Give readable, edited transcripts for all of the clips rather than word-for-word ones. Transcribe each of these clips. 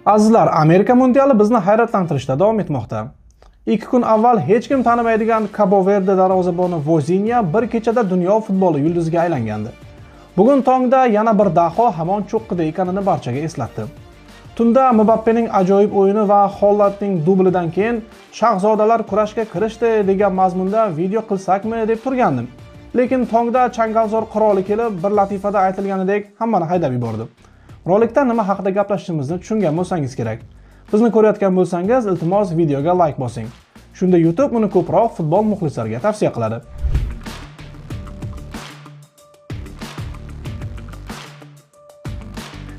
Azizlar, Amerika mundiali bizni hayratlantirishda davom etmoqda. 2 kun avval hech kim tanimaydigan Cabo Verde darvozaboni Vozinha bir kechada dunyo futboli yulduziga aylangandi. Bugun tongda yana bir daho hamon cho'qqida ekanini barchaga eslatdi. Tunda Mbappening ajoyib o'yini va Hollandning dublidan keyin shahzodalar kurashga kirishdi degan mazmunda video qilsakmi deb turgandim. Lekin tongda changalzor qiroli kelib, bir latifada aytilganidek hammani haydab yubordi. Rolikda nima haqida gaplashishimizni tushungan bo'lsangiz kerak. Bizni ko'rayotgan bo'lsangiz, iltimos videoga like bosing. Shunda YouTube uni ko'proq futbol muxlislariga tavsiya qiladi.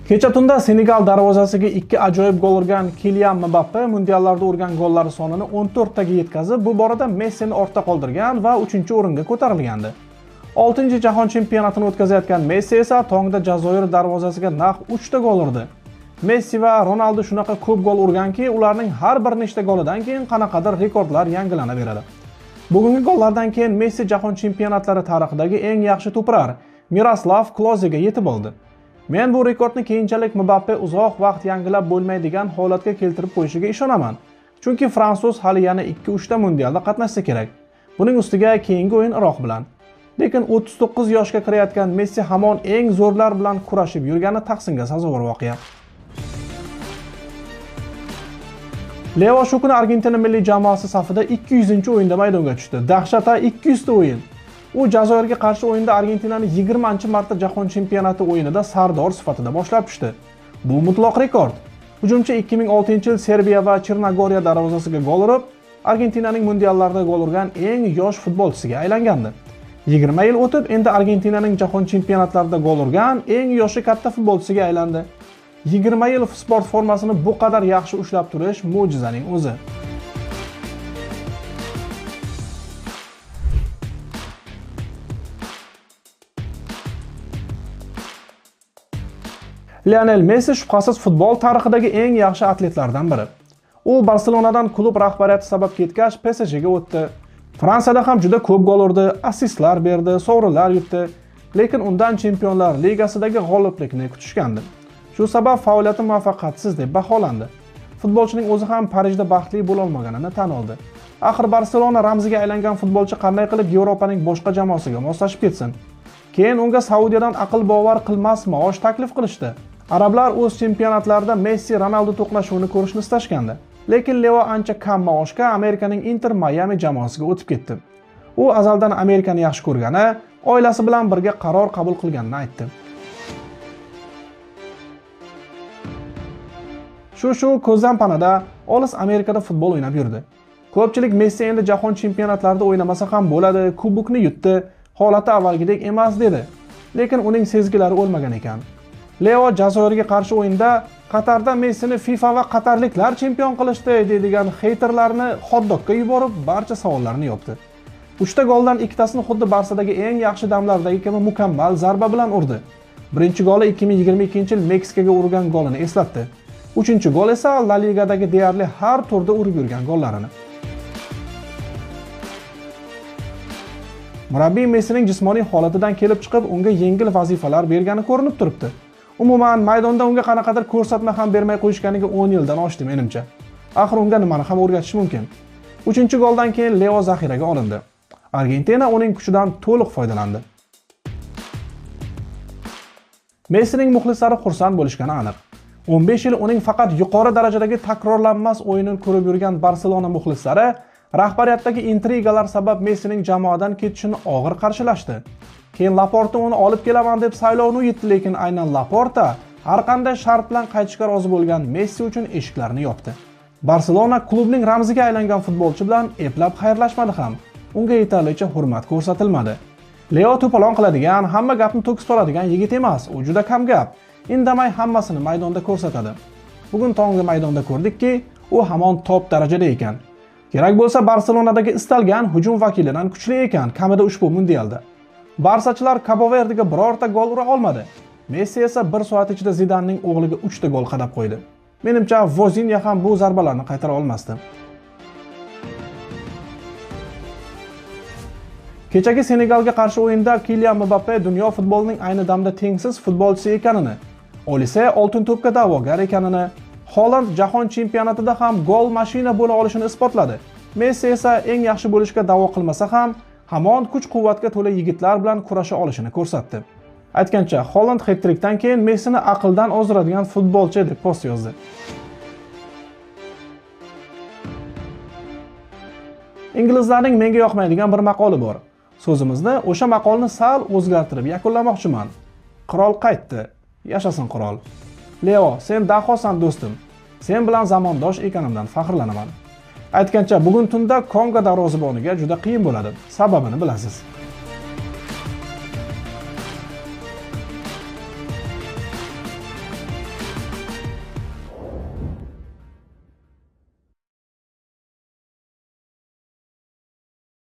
Kecha tunda Senegal darvozasiga 2 ajoyib gol urgan Kylian Mbappe mundiallarda urgan gollari sonini 14 taga yetkazib, bu borada Messini ortda qoldirgan va 3-o'ringa ko'tarilgandi. 6-jahon chempionatini o'tkazayotgan Messi esa tongda Jazoir darvozasiga naq 3 ta gol urdi. Messi va Ronaldo shunaqa ko'p gol urganki, ularning har bir nechta golidan keyin qanaqadir rekordlar yangilanaveradi. Bugungi gollardan keyin Messi jahon chempionatlari tarixidagi eng yaxshi to'pirar Miroslav Klozega yetib oldi. Men bu rekordni keyinchalik Mbappe uzoq vaqt yangilab bo'lmaydigan holatga keltirib qo'yishiga ishonaman. Chunki fransuz hali yana 2-3 ta mundialda qatnashsa kerak. Buning ustiga keyingi o'yin Iroq bilan. Lekin 39 yoshga kirayotgan Messi hamon eng zo'rlar bilan kurashib yurgani tahsinga sazovor voqea. Leo shu kuni Argentina milliy jamoasi safida 200-o'yinda maydonga tushdi. Dahshat, 200 ta o'yin. U Jazoirga qarshi o'yinda Argentinani 20-marta jahon chempionati o'yinida sardor sifatida boshlab tushdi. Bu mutlaq rekord. Hujumchi 2006-yil Serbiya va Chernogoriya darvozasiga gol urib, Argentinaning mundiallarda gol urgan eng yosh futbolchisiga aylangandi. 20 yil o'tib, endi Argentinaning jahon chempionatlarida gol urgan eng yoshi katta futbolchisiga aylandi. 20 yil sport formasini bu qadar yaxshi ushlab turish mo'jizaning o'zi. Lionel Messi shubhasiz futbol tarixidagi eng yaxshi atletlardan biri. U Barselonadan klub rahbariyati sabab ketgach PSJga o'tdi. Fransiyada ham juda ko'p gol urdi, assistlar berdi, sovrinlar yutdi, lekin undan Chempionlar Ligasidagi g'oliblikni kutishgandi. Shu sabab faoliyati muvaffaqiyatsiz deb baholandi. Futbolchining o'zi ham Parijda baxtli bo'la olmaganini tan oldi. Axir Barselona ramziga aylangan futbolchi qanday qilib Yevropaning boshqa jamoasiga moslashib ketsin? Keyin unga Saudiyadan aql bovar qilmas maosh taklif qilishdi. Arablar o'z chempionatlarida Messi Ronaldo to'qnashuvini ko'rishni istashgandi. Lekin Leo ancha kam maoshga Amerikaning Inter Miami jamoasiga o'tib ketdi. U azaldan Amerikani yaxshi ko'rgani, oilasi bilan birga qaror qabul qilganini aytdi. Shu ko'zdan panada olis Amerikada futbol o'ynab yurdi. Ko'pchilik Messi endi jahon chempionatlarida o'ynamasa ham bo'ladi, kubokni yutdi, holati avvalgidek emas dedi. Lekin uning sezgilari o'lmagan ekan. Leo Jazoirga qarshi o'yinda Qatarda Messini FIFA va qatarliklar chempion qilishdi deydigan heyterlarni hot-dogga yuborib, barcha savollarni yopdi. 3 ta goldan ikkitasini xuddi Barsadagi eng yaxshi damlardagi kabi mukammal zarba bilan urdi. Birinchi goli 2022-yil Meksikaga urgan golini eslatdi. 3-gol esa La Ligadagi deyarli har turda urib yurgan gollarini. Murabbiy Messining jismoniy holatidan kelib chiqib, unga yengil vazifalar bergani ko'rinib turibdi. Umuman maydonda unga qanaqadir ko'rsatma ham bermay qo'yishganiga 10 yildan oshdi menimcha. Axir unga nimani ham o'rgatish mumkin? 3-goldan keyin Leo zaxiraga olindi. Argentina uning kuchidan to'liq foydalandi. Messining muxlislari xursand bo'lishgani aniq. 15 yil uning faqat yuqori darajadagi takrorlanmas o'yinini ko'rib yurgan Barselona muxlislari rahbariyatdagi intrigalar sabab Messining jamoadan ketishini og'ir qarshilashdi. Keyin Laporta uni olib kelaman deb saylovni yutdi, lekin aynan Laporta har qanday shart bilan qaytishga rozi bo'lgan Messi uchun eshiklarni yopdi. Barselona klubning ramziga aylangan futbolchi bilan eplab xayrlashmadi ham. Unga yetarlicha hurmat ko'rsatilmadi. Leo to'polon qiladigan, hamma gapni to'kib soladigan yigit emas, u juda kam gap. Indamay hammasini maydonda ko'rsatadi. Bugun tongda maydonda ko'rdikki, u hamon top darajada ekan. Kerak bo'lsa Barselonadagi istalgan hujum vakilidan kuchli ekan, kamida ushbu mundialda. Barsachilar Cabo Verdega birorta gol ura olmadi. Messi esa 1 soat ichida Zidanning o'g'liga 3 ta gol qadab qo'ydi. Menimcha Vozinha ham bu zarbalarni qaytara olmasdi. Kechagi Senegalga qarshi o'yinda Kylian Mbappe dunyo futbolining ayni damda tengsiz futbolchisi ekanini, Olise oltin to'pga da'vogar ekanini, Holand jahon chempionatida ham gol mashina bo'la olishini isbotladi. Messi esa eng yaxshi bo'lishga da'vo qilmasa ham, hamon kuch-quvvatga to'la yigitlar bilan kurasha olishini ko'rsatdi. Aytgancha, Holand hat-trickdan keyin Messini aqldan ozdiradigan futbolchi deb post yozdi. Inglizlarning menga yoqmaydigan bir maqoli bor. So'zimizni o'sha maqolni sal o'zgartirib yakunlamoqchiman. Qirol qaytdi. Yashasin qirol. Leo, sen dahosan do'stim. Sen bilan zamondosh ekanimdan faxrlanaman. Aytgancha, bugun tunda Kongo darvozaboniga juda qiyin bo'ladi. Sababini bilasiz.